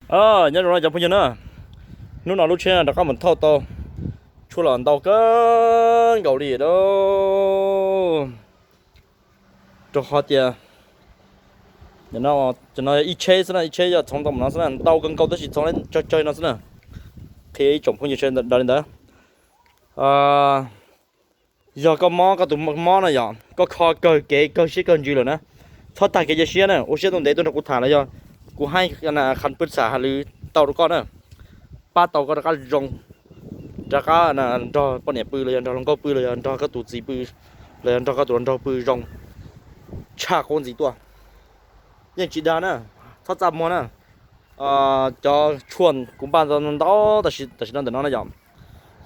Nyob zoo no cov phooj ywg na, hnub no lub tsheb rov qab mus thauj tau tshuaj los ntau kawg nkaus li lauj. Rau qhov tias no ib tsheb xwb na, ib tsheb yog txhoov ntau mus no xwb na, ntau kawg nkaus tab sis txhoov tsawg tsawg no xwb na. Qhia ib tsoom phooj ywg sawv daws li ntawd. Yog koj mob, koj tus mob no yog koj kho kawg kev kawg siab kawg ntsws lawm na, txhob tag kev cia siab na, ua siab ntev tuaj nrog kuv tham los yog kuv hais qhas pw xam hais lus tau rau koj na, pab tau koj rov qab zoo, rov qab nrog poj niam pw los yog nrog hluas nkauj pw los yog nrog koj tus txiv pw los yog nrog koj tus hluas nraug pw zoo tshaj qub ntxiv tuaj. Yeej tsis dag na, txhob txaj muag na. Cov tshuaj kuv npaj ntau ntau tam sim no ntawm no na yog,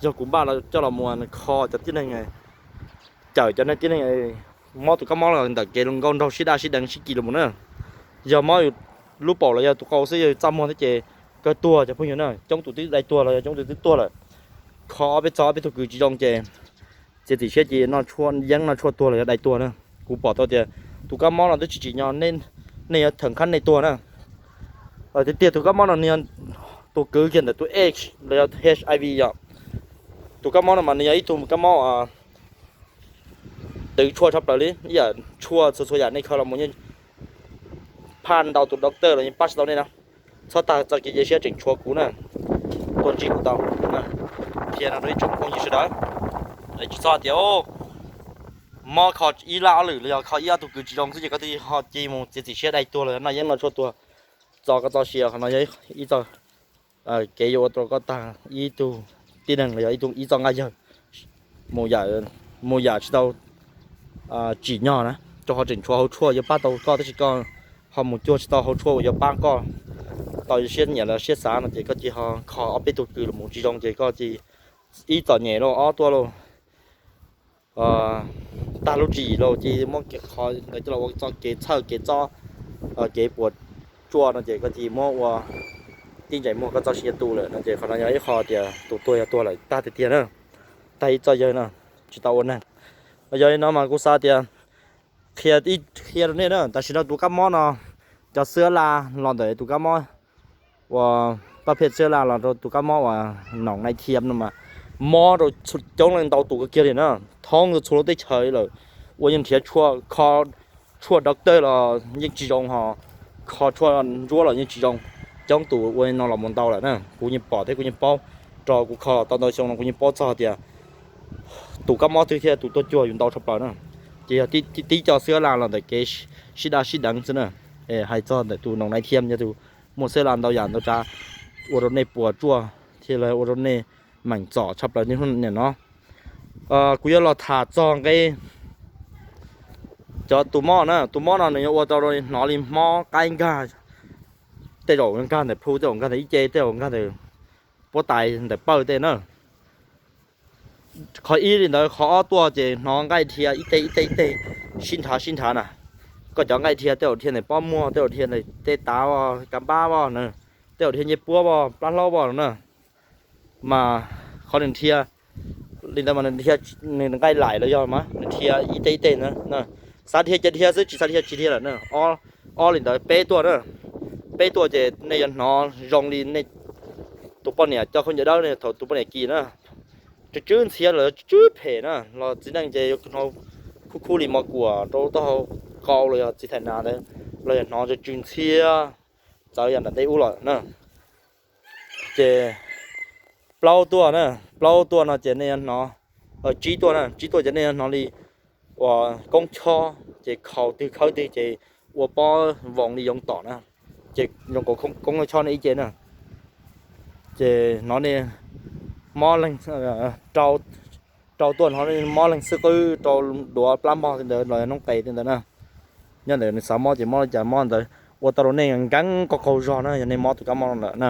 yog kuv npaj coj los mus kho cov tib neeg, cawm cov neeg tib neeg mob tus kab mob los ntawm kev hluas nkauj nraug sib daj sib deev sib kis los mus na. Yog mob yus lub paum los yog tus qau xwb, yog yus txaj muag thiab ces kawg tuag cov phooj ywg na. Coob tus twb dai tuag los yog coob tus twb tuag lawm. Kho ob peb txog ob peb tug kws tsis zoo ces txiav txim siab ces noj tshuaj yeeb noj tshuaj tuag los yog dai tuag na. Kuv pom tau tias tus kab mob no twb tsis tsim nyog nej yuav theem qhab nej tuag na. Tiag tiag tus kab mob no nws yog tus kwv kiag ntawm tus AIDS los yog HIV yom. Tus kab mob no mas nws yog ib tug kab mob twv tshuaj tshaj plaws li, ib yam tshuaj txhua txhua yam nej khaws los mus yeej phaj ntau tus doctor los yeej pab tsis tau nej na. Txhob tag txoj kev cia siab tseem tshuav kuv na, tuaj ntsib kuv tau. Qhia no rau ib tsoom phooj ywg sawv daws, tsis txhob tias mob kho ib laj ob lwm los yog kho ib ob tug kws tsis zoo xwb ces koj twb ho cia mus txiav txim siab dai tuag los yog noj yeeb noj tshuaj tuag. Txo koj txoj sia qhov no yog ib txoj kev yuav ua rau koj tag ib tug tib neeg los yog ib tug ib txoj nqaij yawg mus yam tsis tau tsim nyog na, rau qhov tseem tshuav hauv tshuaj yuav pab tau koj tab sis koj ho mus cuag tsis tau hauv tshuaj uas yuav pab koj tau siab nyiam los siab xav no ces koj cia ho kho ob peb tug kws los mus tsis zoo ces koj cia ib txom nyem lauj, ob tuaj lauj, tag lub tswv yim lauj, cia muab qhov ntawd coj los ua txoj kev txhawj kev txob, kev puas tsuaj no ces koj cia muab ua tib ntsais muag koj txoj sia tu lawm no ces qhov no yog ib qho tias tus tuag yog tuag lawm tag tiag tiag na, tag ib txoj yawg no, tsis tau ua neeg. Yog li no mas kuv xav tias qhia, qhia rau nej na, tam sim no tus kab mob no, cov xwb la los ntawm tus kab mob uas pab phej xwb la los rau tus kab mob uas noom nai thiam no mas mob rau coob leej ntau tus kawg kiag li na, thoob txhua lub teb chaws lawm, uas yeej nrhiav tshuaj kho, tshuaj doctor los yeej tsis zoo ho kho tshuaj ntsuab los yeej tsis zoo. Coob tus ua no los mus ntau lawm na, kuv yeej pom thiab kuv yeej paub, rau kuv kho los tau ntau xyoo no kuv yeej paub txog tias tus kab mob twg thiaj tus tuaj cuag yus ntau tshaj plaws na. Ces yog tib co xwb la los ntawm kev sib daj sib deev xwb na. Hais txog ntawm tus noom nai thiam yog tus muaj xwb la ntau yam ntau tsav ua rau nej puas tsuaj thiab ua rau nej meem txom tshaj plaws niaj hnub niam no. Kuv yuav los tham txog nqe cov tus mob na, tus mob no nws yuav ua tau rau hnov li mob qaib nkag, tej zaum nkag ntawm plhu, tej zaum nkag ntawm ib ce, tej zaum nkag ntawm puab tais ntawm pawj tej na. Qhov ib li ntawd, qhov ob tuaj ces hnov nqaij dhia ib teg ib teg ib teg sib nrhav sib nrhav na. Koj cov nqaij dhia tej zaum dhia ntawm pob muag, tej zaum dhia ntawm tej tav, ka npab os, tej zaum dhia ncej puab os, plab hlaub os na. Mas qhov nws dhia li ntawd mas nws dhia, nws nqaij laim los yog mas nws dhia ib teg ib teg na. Xav dhia ces dhia xwb, tsis xav dhia tsis dhia lawm na. Ob li ntawd, peb tuaj na, peb tuaj ces nej yuav hnov zoo li nej tus poj niam coj khaub ncaws dawb thaum tus poj niam kis na, tsw tsw ntxhiab los tsw tsw phem na, los txiv neej ces yuav hnov khub khub li mos kuam rau taub hau qau los yog txiv thais nas ntawd, los yog hnov tsw tsw ntxhiab txawv yam nram ntej ub los na. Ces plaub tuaj na, plaub tuaj no ces nej yuav hnov, tsib tuaj na, tsib tuaj ces nej yuav hnov li uas koob chob ces khaus twg khawb twg ces ua pob voos li yoov tom na, ces zoo nkaus koob chob nej ib ce na. Ces hnov nej mob leeg, rau tuaj hnov nej mob leeg xwb qwb rau duav plab npog tej ntawd los noob qes tej ntawd na. Nyob ntawm nws xav mob ces mob li cas mob ntawd, ua tau rau nej nkeeb qaug qaug zog na yog nej mob tus kab mob no lawm na.